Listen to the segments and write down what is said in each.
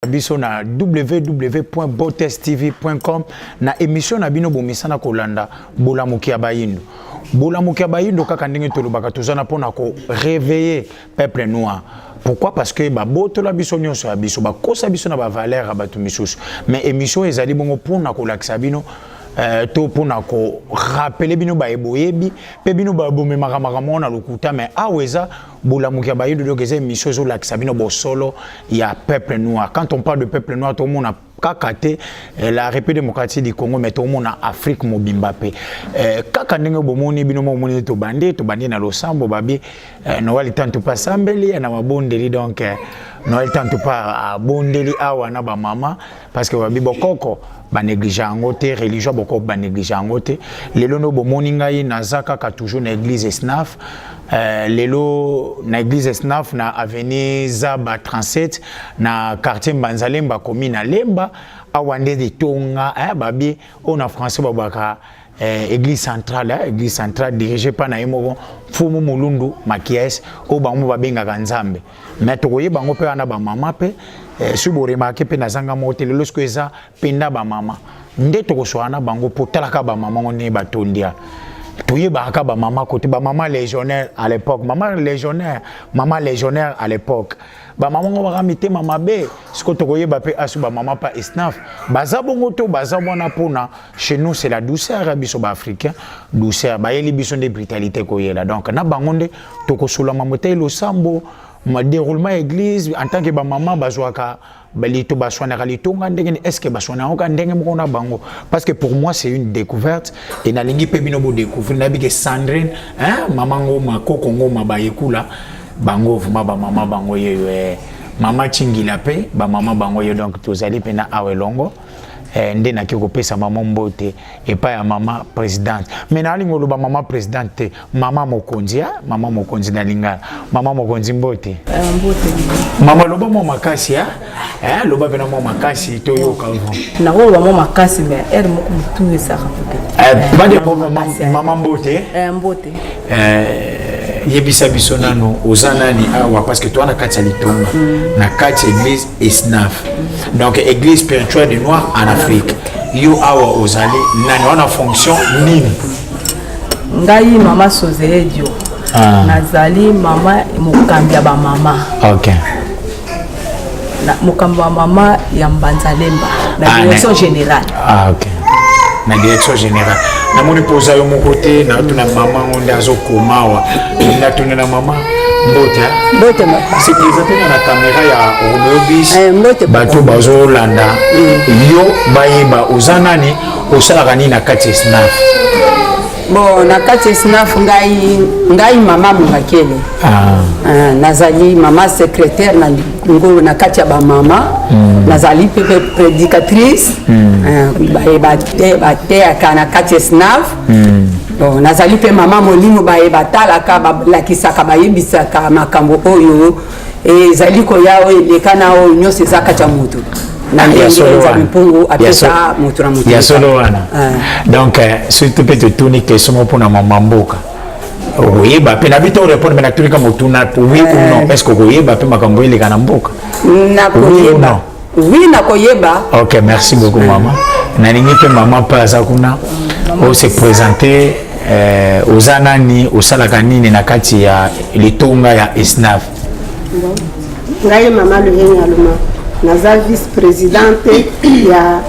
Biso na www.botestv.com na émission na bino bomesana kolanda, Bolamuki ya Bayindo. Bolamuki ya Bayindo, kaka ndenge tolobaka, toza na mpona ko réveiller peuple noir. Pourquoi? Parce que babotola biso nyonso ya biso, bakosa biso na bavaleur ya bato misusu. Mais émission ezali bongo mpona kolakisa bino to mpona korappeler bino bayeboyebi mpe bino babomemaka makambo na lokuta. Mais awa eza Bolamuki ya Bayindo, donc eza émission ezolakisa bino bosolo ya peuple noir. Quand on parle de peuple noir, tomona kaka te la République démocratique du Congo, mais tomona Afrique mobimba mpe. Kaka ndenge bomoni bino momoni, tobandi na losambo. Babi Noel Tantu mpe asambeli na mabondeli. Donc Noel Tantu mpe abondeli awa na bamama, parce que babi bokoko banéglige yango te, religion bokoko banéglige yango te. Lelo no bomoni ngai naza kaka toujours na église Esnaf. Lelo na église Esnaf, na avenue Zaba 37, na quartier Mbanzalemba, komi na Lemba. Awa nde litonga babi oyo na français babwaka église centrale, église centrale dirigée pa na ye moko Mfumu Molundu Makies, oyo bango babengaka Nzambe. Mais tokoyeba yango mpe wana bamama mpe soki boremarquer mpe nazanga moko te. Lelo sikoyo eza mpenza bamama nde tokoswaka na bango, mpo talaka bamama ngo ndenge batondia. Toyebaka bamama kote bamama légionnaire à l'époque, mama légionnaire, mama légionnaire à l'époque, bamama ngo baka mitema mabe. Sikoyo tokoyeba mpe asu bamama pa Esnaf baza bongo to baza wana. Mpona chez nous, c'est la douceur ya biso baafricain, douceur bayeli biso nde brutalité koyela. Donc na bango nde tokosolama motei losambo, ma déroulement église en tant que bamama bazwaka balito, baswanaka litonga ndenge nini? Est ce que baswanaka kaka ndenge moko na bango? Parce que pour moi, c'est une découverte et nalingi mpe bino bodécouvrir. Nayebi ke Sandrine, hein, mama Ngoma, koko Ngoma, bayekula bango vraiment bamama bango yeyo, mama Cingila mpe bamama bango ye. Donc tozali mpena awa elongo. Nde naki kopesa mama mbote epai ya mama présidente, mais nalingi oloba mama présidente te, mama mokonzi, ya mama mokonzi na lingala. Mama mokonzi, mbote. Mbote. Mama, loba mwa makasi ya loba mpena mwa makasi, toyoka. Nakoloba mwa makasi, mais ere moko motu esaka poke. Bade mama, mbote. Mbote. Yebisa biso nano oza nani awa, parce que toza na kati ya litonga, na kati ya église Esnaf, donc église spirituelle de noir en Afrique. Yo awa ozali nani wana, fonction nini? Ngai mama Sozeledio. Nazali mama mokambi ya bamama. Mokambi ya mama ya Mbanzalemba na direction générale. Ah, ok, na direction générale. Namoni mpo oza yo moko te, natuna mama ngo nde azokoma awa. Natuna na mama, mbote. Mbote papa. Se présente na caméra ya Romeo Bis. Mbote. Bato bazolanda yo bayeba oza nani, osalaka nini na kati ya Snaf. Bon, na kati ya Snaf, ngai mama Mongakele. Nazali mama secrétaire na ngo na kati ya bamama. Nazali mpe prédicatrice. Baye bateyaka na kati ya Snaf. Bon, nazali mpe mama molimo, baye batalaka, balakisaka, bayebisaka makambo oyo ezali koya, oyo eleka na oyo nyonso eza kati ya motu na ndenge Nzambe mpungu apesa motu na motu. Ya solo wana. Donc surtout mpe totuni question moko mpona mama mboka, okoyeba mpe na bi to répondre, mais natuni ka motuna, oui ou non, est ce que okoyeba mpe makambo eleka na mboka? Nakoyeba, oui, nakoyeba. Ok, merci beaucoup mama. Nalingi mpe mama mpe aza kuna ose présente. Oza nani, osalaka nini na kati ya litonga ya Esnaf? Ngai mama Luyeni Aluma, naza vice présidente ya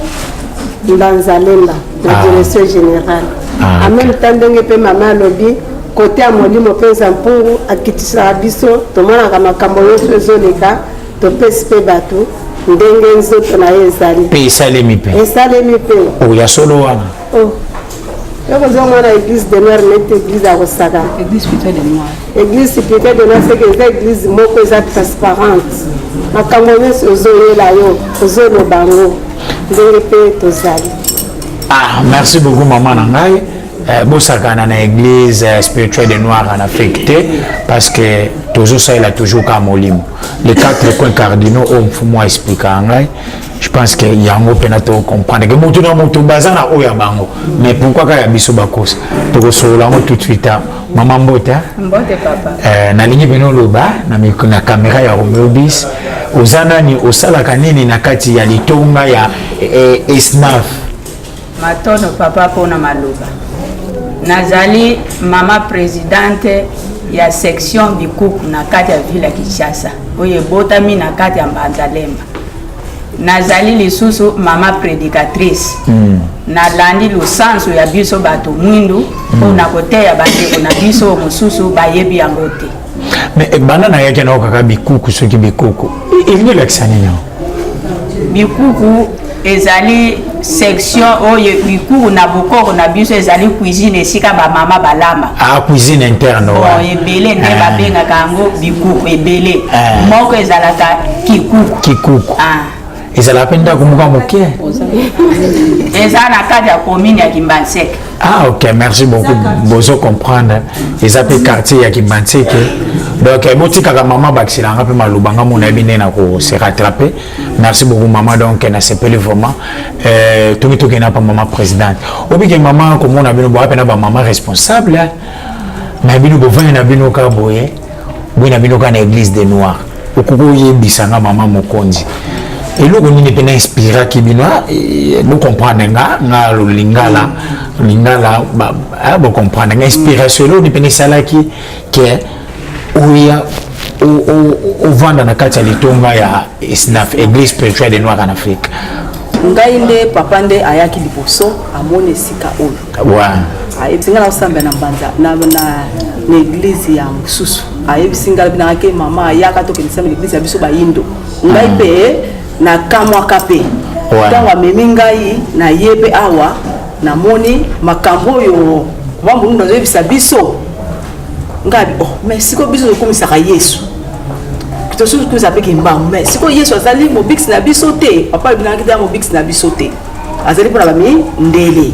Mbanzalemba na direction générale. En même temps, ndenge mpe mama alobi, kote ya molimo mpenza mpungu akitisaka biso, tomonaka makambo nyonso ezoleka, topesi mpe bato ndenge nzoto na ye ezali. Mpe esalemi mpe? Esalemi mpe. O ya solo wana? Oh. Yokozomona église de noir neti église ya kosaka. Église spirituelle de noir. Église spirituelle de noir, seke eza église moko eza transparente, makambo nyonso ozoyela yo, ozoloba yango ndenge mpe tozali. Ah, merci beaucoup mama na ngai. Bosakana na église spirituelle de noir en Afrique te, parce que tozosalela toujours ka molimo, les quatre coins cardinaux oyo mfumu aexplika ngai. Je pense que yango mpena tocomprendre ke motu na motu baza na oyo ya bango, mais pourquoi kaka ya biso bakosa? Tokosolola yango tout de suite. Mama, mbote. Mbote papa. Nalingi mpena oloba na caméra ya Romeo Bis. Oza nani, osalaka nini na kati ya litonga ya ESNAF? Matono papa mpona maloba. Nazali mama présidente ya section Bikuku na kati ya ville ya Kinshasa, oyo ebotami na kati ya Mbanzalemba. Nazali lisusu mama prédicatrice. Nalandi lusansu ya biso bato mwindu mpona koteya bandeko na biso mosusu bayebi yango te. Mais banda nayaki nao kaka Bikuku, soki Bikuku elingi elakisa nini awa? Bikuku ezali section oyo bikuku na bokoko na biso ezali cuisine, esika bamama balamba. Ah, cuisine interne. Bon, ebele nde babengaka yango bikuku ebele. Moko ezalaka kikuku. Kikuku. Ah. Ezalaka mpe ndako moko ya moke. Eza na kati ya commune ya Kimbanseke. Ah ok, merci beaucoup. Bozo comprendre, eza mpe quartier ya Kimbanseke. Donc botikaka mama bakiselanga mpe maloba, nga mona yebi nde na kose rattraper. Merci beaucoup mama. Donc nasepeli vraiment. Toki tokenda pa mama présidente. Obike mama komona bino boya mpe na bamama responsable na bino, bovandi na bino kaka boye boye na bino kaka na église des noirs. Okoki oyebisanga, mama mokonzi, eloko nini mpe na inspiraki bino? Bocomprendre nga, nga lingala lingala, bocomprendre nga. Inspiration, eloko nini mpe esalaki ke oya ovanda na kati ya litonga ya ESNAF, Église spirituelle des noirs en Afrique? Ngai nde papa nde ayaki liboso, amoni esika oyo. Ayebisi ngai naosambela na Mbanza na église ya mosusu. Ayebisi ngai binangaki mama ayaka tokende sambela église ya biso bayindo. Ngai mpe nakamwaka mpe ntango amemi ngai na ye mpe awa, namoni makambo oyo bambulundu azoyebisa biso. Ngai oh, mais sikoyo biso tokomisaka Yesu, tosoki mpe Kimbangu, mais sikoyo Yesu azali mobikisi na biso te. Papa alobinaki te ya mobikisi na biso te, azali mpona bamindele.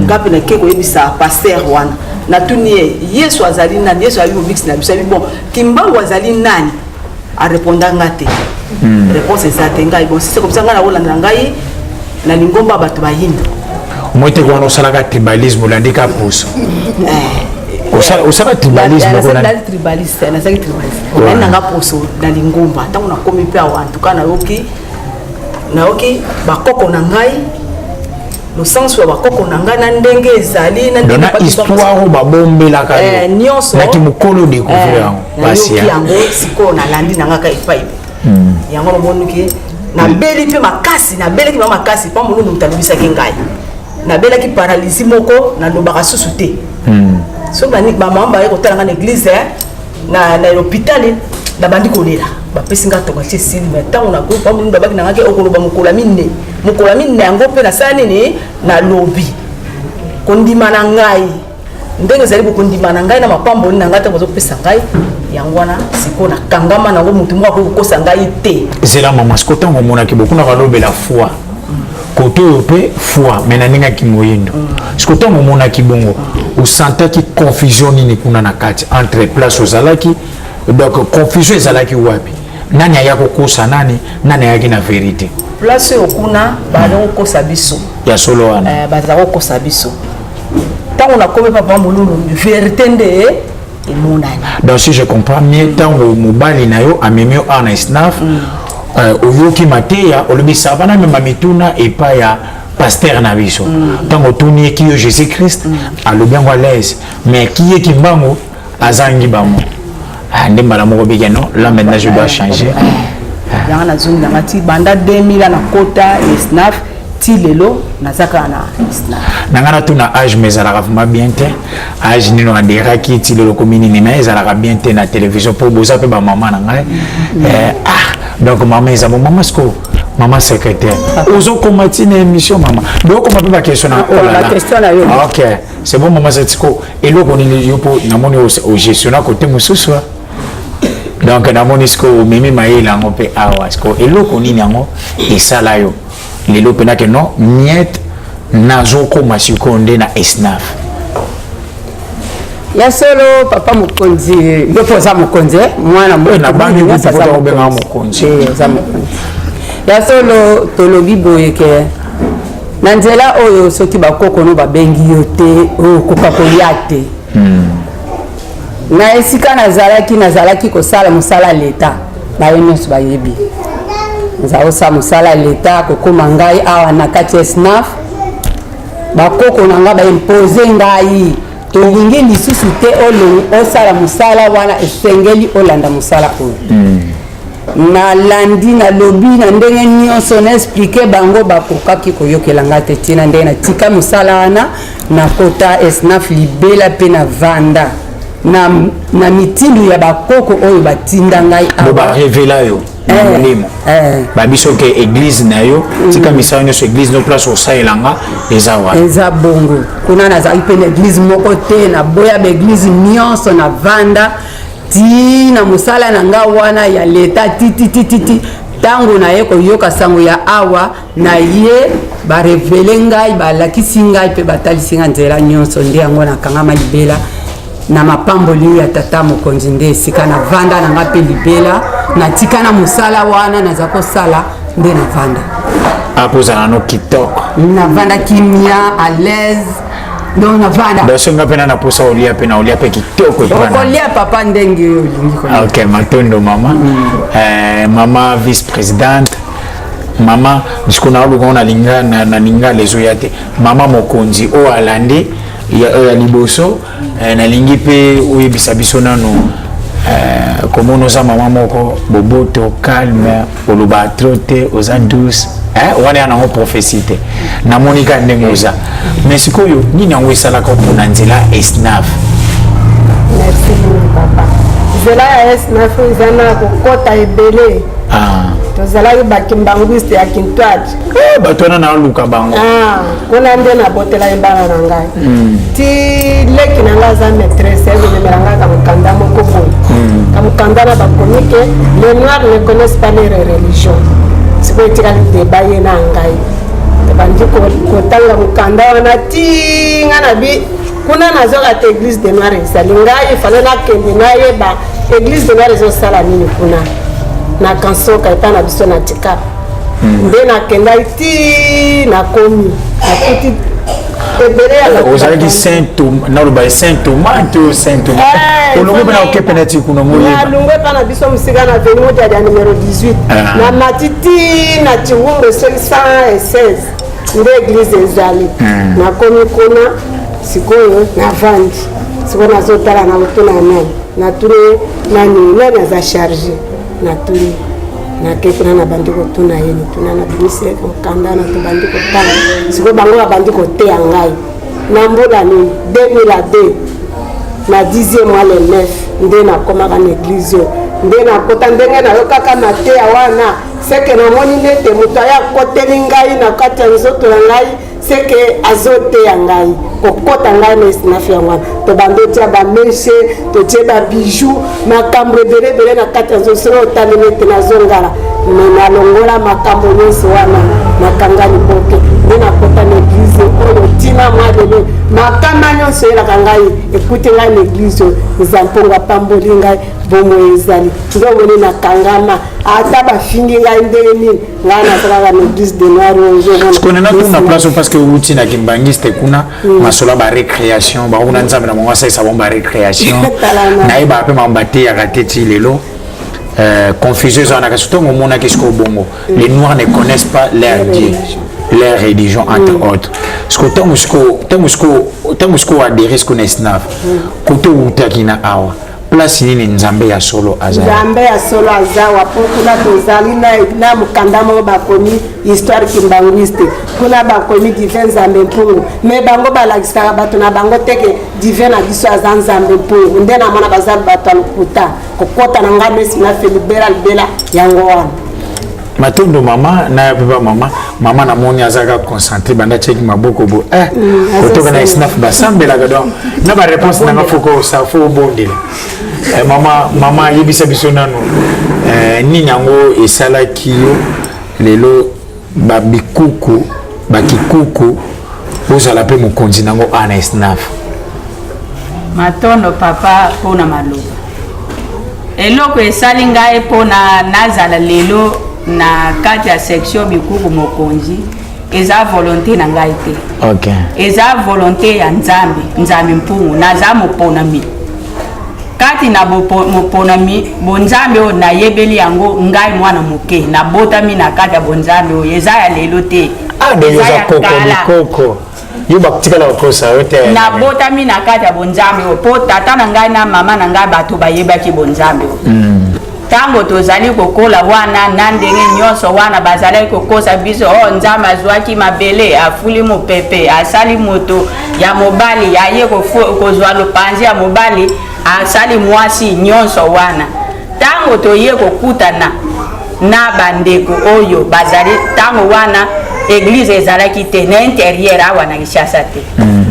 Nga mpe nake koyebisa pasteur wana, natuni ye: Yesu azali nani? Yesu azali mobikisi na biso. Abi bon, Kimbangu azali nani? Areponda nga te, réponse eza te. Ngai bon, sise komisa ngai nakolandela ngai na lingomba bato bayindo. Moi te wana osalaka tribalisme, olandi ka puso, osala tribalisme. Nazali tribaliste, nazalaki tribaliste, nali nanga poso na lingomba. Ntango nakomi mpe awa, en tout cas nayoki bakoko na ngai, losanso ya bakoko na ngai na ndenge ezali. Na histoire oyo babombelaka nyonso. Naki mokolo découvrir yango. Nayoki yango sikoyo, nalandi na ngaka epai yango. Namoniki nabeli mpe makasi, nabelaki ma makasi mpa molundu moto alobisaki ngai. Nabelaki paralysie moko, nalobaka susu te. Soki bamama baye kotala ngai na église, na hôpital, nabandi kolela, bapesi nga tonga ti esili. Mais ntango bamolundu babaki na ngaki okoloba mokolo ya mine, mokolo ya mine yango mpe nasala nini? Nalobi kondima na ngai ndenge ezali, bokondima na ngai na mapamboli na ngai ntango bazopesa ngai yango wana. Sikoyo nakangama nango, motu moko akoki kokosa ngai te. Zela mama, siko ntango omonaki bokuna balobela foi kote oyo mpe foi, mais na ndenge aki moyindo, siko ntango omonaki bongo, osantaki confusion nini kuna na kati entre place ozalaki? Donc confusion ezalaki wapi? Nani aya kokosa nani? Nani ayaki na vérité? Place oyo kuna bazala kokosa biso. Ya solo wana. Bazala kokosa biso. Ntango nakomi papa molulu, vérité nde emonani. Donc si je comprends mieux, ntango mobali na yo amemi yo awa na ESNAF, oyoki mateya, olobi sava namema mituna epai ya pasteur na biso. Ntango otuni ye ki yo Jésus Christ, alobi yango à l'aise, mais ki ye Kimbangu azangi bango. Ah, nde mbala moko bike non, là maintenant je dois changer. Yango nazongi nanga ti banda 2000 nakota ESNAF, ti lelo naza kaka na ESNAF. Na ngai natuna âge, mais ezalaka vraiment bien te. Âge nini aderaki ti lelo komi nini? Mais ezalaka bien te na télévision mpo boza mpe bamama na ngai. Ah, donc mama eza bo mama siko mama secrétaire, ozokoma ti na émission mama, dokoma mpe baquestion na oh là là. Baquestion na yo. Ah, ok, c'est bon mama. Siko eloko nini yo mpo namoni ogestionna kote mosusu? Donc namoni siko omemi mayele yango mpe awa. Siko eloko nini yango esala yo lelo mpenake non miette, nazokoma sikoyo nde na ESNAF? Ya solo papa mokonzi, yo mpo oza mokonzi, mwana. Nabangi kutu mpo tokobenga mokonzi. Oza mokonzi ya solo. Tolobi boye ke na nzela oyo, soki bakoko no babengi yo te, oyo okoka koya te. Na esika nazalaki, nazalaki kosala mosala leta, baye nyonso bayebi. Nazosala mosala ya leta, kokóma ngai awa na kati ya SNAF, bakoko na ngai baimpose ngai: tolingi lisusu te osala mosala wana, esengeli olanda mosala oyo. Nalandi, nalobi na ndenge nyonso, na expliquer bango, bakokaki koyokela ngai te. Ntina ndenge natika mosala wana, nakota SNAF libela mpe navanda na mitindo ya bakoko oyo batinda ngai. Bo barévéler yo na molimo, babiso ke église na yo, tika misala nyonso, église no, place osalelanga eza wana. Eza bongo. Kuna nazalaki mpe na église moko te, naboya baéglise nyonso, navanda ti na mosala na nga wana ya leta, tititititi. Ntango naye koyoka sango ya awa, na ye barévéler ngai, balakisi ngai mpe batalisi ngai nzela nyonso. Nde yango nakangama libela na mapamboli ya tata mokonzi. Nde esika navanda na nga mpe libela, natika na mosala wana naza kosala, nde navanda. Akozala no kitoko. Navanda kimia, à l'aise, donc navanda. Donc soki nga mpe na posa olia mpe, na olia mpe kitoko. Okolia, papa, ndenge olingi. Ok, matondo mama. Mama vice présidente, mama siko naoluka nalinga nalinga lezoya te, mama mokonzi oyo alandi oyo ya liboso, nalingi mpe oyebisa biso nano komona oza mama moko boboto, calme, oloba trop te, oza douce. Wana ya nango prophétie te, namoni kaka ndenge oza. Mais sikoyo nini yango esalaka mpona nzela ESNAF? Merci mingi, papa. Nzela ya ESNAF eza na kokɔta ebele. Tozalaki bakimbanguiste ya Kintoise. Bato wana naluka bango. Kuna nde nabotelaki bana na ngai. Ti leki na ngai aza maîtresse, ekomemela ngai kamokanda moko boye. Kamokanda na bakomi ke les noirs ne connaissent pas leur religion. Sikoyo etikali débat ye na ngai, tobandi kotanga mokanda wana ti nga na bi kuna nazoka te église de noir ezali. Ngai fale nakende nayeba église de noir ezosala nini kuna na Kansoka epai na biso na Tikapa. Nde nakendaki ti nakomi, nakuti ebele ya Ozalaki Saint, naloba Saint Thomas to Saint Thomas, olongo mpe na okepe na ti kuna moyeba. Nalongwe epai na biso mosika na avenue Modiadi ya numero 18, na mati ti na Chirumbe, soki 116 nde église ezali. Nakomi kuna sikoyo, navandi sikoyo, nazotala na kotuna nani, natuni nani, nani aza charge. Natuni, nake kuna, nabandi kotuna ye mituna, nabimisi mokanda na tobandi kotanga. Sikoyo bango babandi koteya ngai na mbula nini, 2002, na 10e mois le 9, nde nakomaka na église oyo. Nde nakota, ndenge nayokaka mateya wana, seke namoni nete moto aya akoteli ngai na kati ya nzoto na ngai, seke azoteya ngai kokɔta ngai na ESNAF. Yango wana tobandi otia bamèches, totie babijoux, makambo ebele ebele na kati ya nzoto. Soki otali nete nazongala, me nalongola makambo nyonso wana, nakanga liboke, nde nakɔta na église oyo. Ntina mwa lelo, makama nyonso eyelaka ngai, ekuti ngai na église oyo. Eza mpongo apamboli ngai, bomoi ezali. Nde omoni nakangama, ata bafingi ngai ndenge nini, ngai nazalaka na église de noir oyo. Kone natuna place, parce que outi na kimbangiste kuna, masolo ya barécréation, bango kuna nzambe na bango asalisa bango barécréation, nayebaka mpe makambo bateyaka te ti lelo. Confusion eza wana. Kasi ntongo omonaki sikoyo bongo les noirs ne connaissent pas leur dieu, leur religion, entre autres, parce que ntango sikoyo adhérer sikoyo na ESNAF, kote outaki na awa, place nini nzambe ya solo aza? Nzambe ya solo azawa, mpo kuna tozali na mokanda moko bakomi histoire kimbanguiste. Kuna bakomi divin Nzambe Mpungu, me bango balakisaka bato na bango teke divin na biso aza Nzambe Mpungu. Nde namona baza bato ya lokuta. Kokɔta na ngai mesi nafe libela libela, yango wana. Matondo mama na mpe mama. Mama namoni azalaka concentré, banda tiaki maboko bo kotoka na ESNAF basambelaka. Donc na baréponse nanga, fo obondela. Mama, mama, yebisa biso nano nini yango esalaki yo lelo babikuku bakikuku ozala mpe mokonzi nango a na ESNAF? Matondo, papa, mpona maloba. Eloko esali ngai mpona nazala lelo na kati ya section bikuku mokonzi eza volonté na ngai te. Eza volonté ya Nzambe, Nzambe Mpungu. Naza moponami kati. Kati na moponami bonzambe oyo nayebeli yango ngai mwana moke, nabotami na kati ya bonzambe oyo eza ya lelo te. Ah, eza ya kala. Koko. Yo batikala kokosa yo te. Nabotami na kati ya bonzambe oyo mpo tata na ngai na mama na ngai bato bayebaki bonzambe oyo. Ntango tozali kokola wana na ndenge nyonso wana bazalaki kokosa biso, oh, Nzambe azwaki mabele, afuli mopepe, asali moto ya mobali, aye kozwa lopanzi ya mobali, asali mwasi, nyonso wana. Ntango toye kokutana na bandeko oyo bazali ntango wana eglise ezalaki te na interieur awa na Kinshasa te.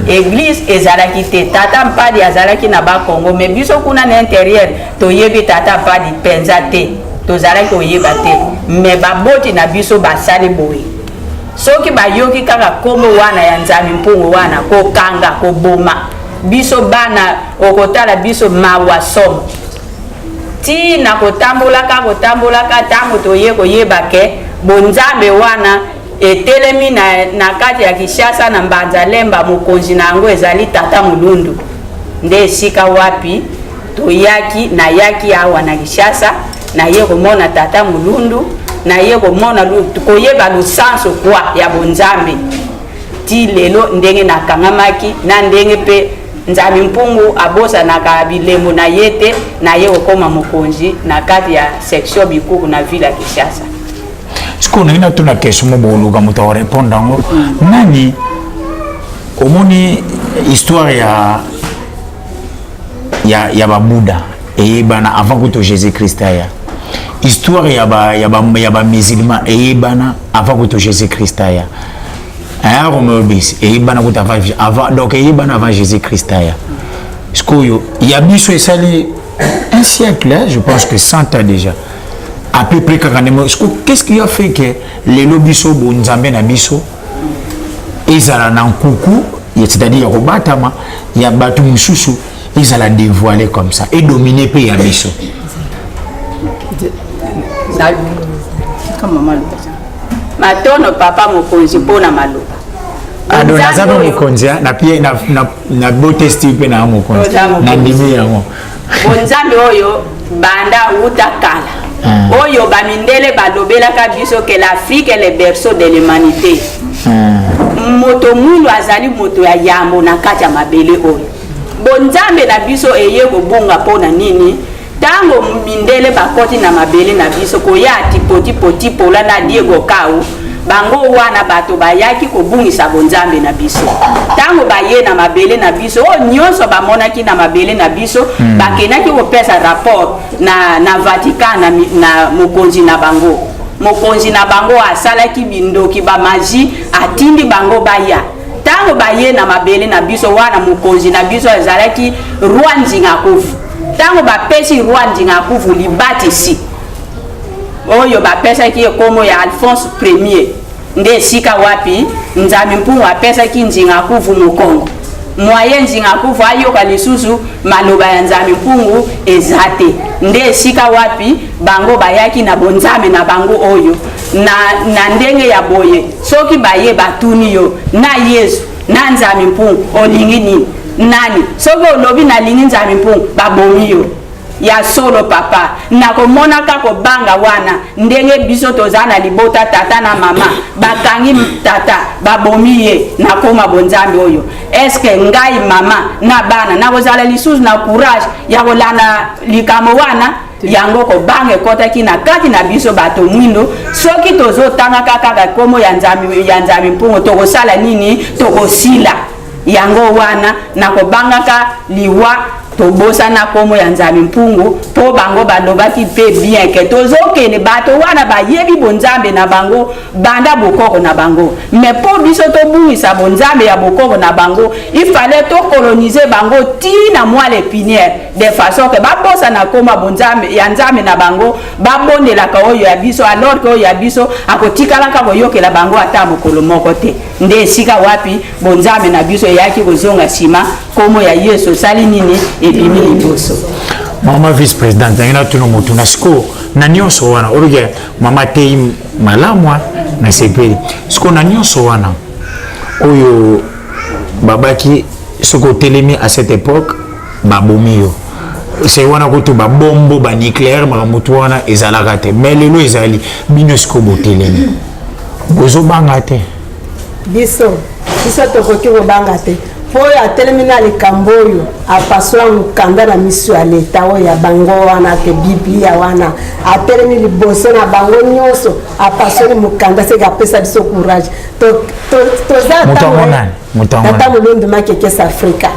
Eglise ezalaki te, tata Mpadi azalaki na Bakongo, me biso kuna na interieur toyebi tata Mpadi mpenza te, tozalaki koyeba te. Me baboti na biso basali boye, soki bayoki kaka kombo wana ya Nzambe Mpungu wana, kokanga koboma biso bana, okotala biso mawa somo. Ti na kotambolaka kotambolaka, ntango toye koyeba ke bonzambe wana etelemi na kati ya Kinshasa na Mbanza Lemba, mokonzi na yango ezali tata Mulundu, nde esika wapi toyaki. Nayaki awa na Kinshasa, naye komona tata Mulundu, naye komona koyeba lusanso kwa ya bonzambe ti lelo ndenge nakangamaki na ndenge mpe Nzambe Mpungu abosanaka bilembo na ye te, naye kokoma mokonzi na kati ya section Bikuku na ville ya Kinshasa. Sikoyo ndenge natuna question mo boluka moto akorépondre yango nani. Omoni histoire ya babuda eyebana avant kutu Jésus Christ aya, histoire ya bamusulman eyebana avant kutu Jésus Christ aya, aya Romeo bis eyebana kutu avant, donc eyebana avant Jésus Christ aya. Sikoyo ya biso esali un siècle, hein, je pense que 100 ans déjà à peu près kaka ndenge. Sikoyo qu'est-ce qui a fait que lelo biso bonzambe na biso ezala na nkuku, c'est-à-dire ya kobatama ya bato mosusu ezala dévoilé comme ça et dominer mpe ya biso? Matono papa mokonzi mpona maloba. Ado naza mpe mokonzi na botesti mpe na mokonzi, nandimi yango. Bonzambe oyo banda wuta kala, oyo bamindele balobelaka biso ke l'Afrique est le berceau de l'humanité, moto mwindu azali moto ya yambo na kati ya mabele oyo. Bonzambe na biso eye kobunga mpo na nini? Ntango mindele bakoti na mabele na biso koya tipotipotipola na Diego Kau, bango wana bato bayaki kobungisa bonzambe na biso. Ntango baye na mabele na biso, oyo nyonso bamonaki na mabele na biso, bakendaki kopesa rapport na Vatican, na mokonzi na bango. Mokonzi na bango asalaki bindoki, bamagie, atindi bango baya. Ntango baye na mabele na biso wana, mokonzi na biso azalaki roi Nzinga Kufu. Ntango bapesi roi Nzinga Kufu libatisi oyo bapesaki ye kombo ya Alphonse Premier, nde esika wapi Nzambe Mpungu apesaki Nzinga Kufu mokongo. Moye Nzinga Kufu ayoka lisusu maloba ya Nzambe Mpungu eza te. Nde esika wapi bango bayaki na bonzambe na bango oyo na ndenge ya boye, soki baye batuni yo na Yesu na Nzambe Mpungu olingi nini nani, soki olobi nalingi Nzambe Mpungu, babomi yo. Ya solo papa, nakomonaka kobanga wana ndenge biso toza na libota, tata na mama bakangi tata, babomi ye, nakoma bonzambe oyo. Eske ngai mama na bana nakozala lisusu na courage ya kolanda likambo wana? Yango kobanga ekɔtaki na kati na biso bato mwindo. Soki tozotangaka kaka kombo ya Nzambe, ya Nzambe Mpungu, tokosala nini? Tokosila. Yango wana nakobangaka liwa, tobosana kombo ya Nzambe Mpungu, mpo bango balobaki mpe bien ke tozokende. Bato wana bayebi bonzambe na bango banda bokoko na bango, me mpo biso tobungisa bonzambe ya bokoko na bango, il fallait tocoloniser bango ti na moelle épinière, de façon ke babosana koma bonzambe ya Nzambe na bango, babondelaka oyo ya biso, alors ke oyo ya biso akotikalaka koyokela bango ata mokolo moko te. Nde esika wapi bonzambe na biso eyaki kozonga nsima, kombo ya Yesu osali nini ebimi liboso. Mama vice présidente, ndenge natuna motuna sikoyo na nyonso wana, oloki mama tei malamu, nasepeli. Sikoyo na nyonso wana oyo babaki, soki otelemi à cette époque babomi yo. Se wana kutu babombo banucléaire, makambo tu wana ezalaka te, mais lelo ezali. Bino sikoyo botelemi, bozobanga te? Biso tokoki kobanga te, mpo oyo atelemi na likambo oyo apasola mokanda na miso ya leta oyo ya bango wana, ke Biblia wana, atelemi liboso na bango nyonso, apasoli mokanda, seke apesa biso courage. Toza Moto yango nani? Moto yango Tata Molundu Makekesa Afrika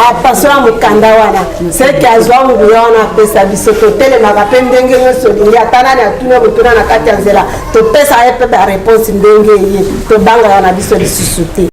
apasola mokanda wana, seke azwa nguya wana, apesa biso. Totelemaka mpe ndenge nyonso olingi, ata nani atuna motuna na kati ya nzela, topesa ye mpe baréponse ndenge ye. Tobangaka na biso lisusu te.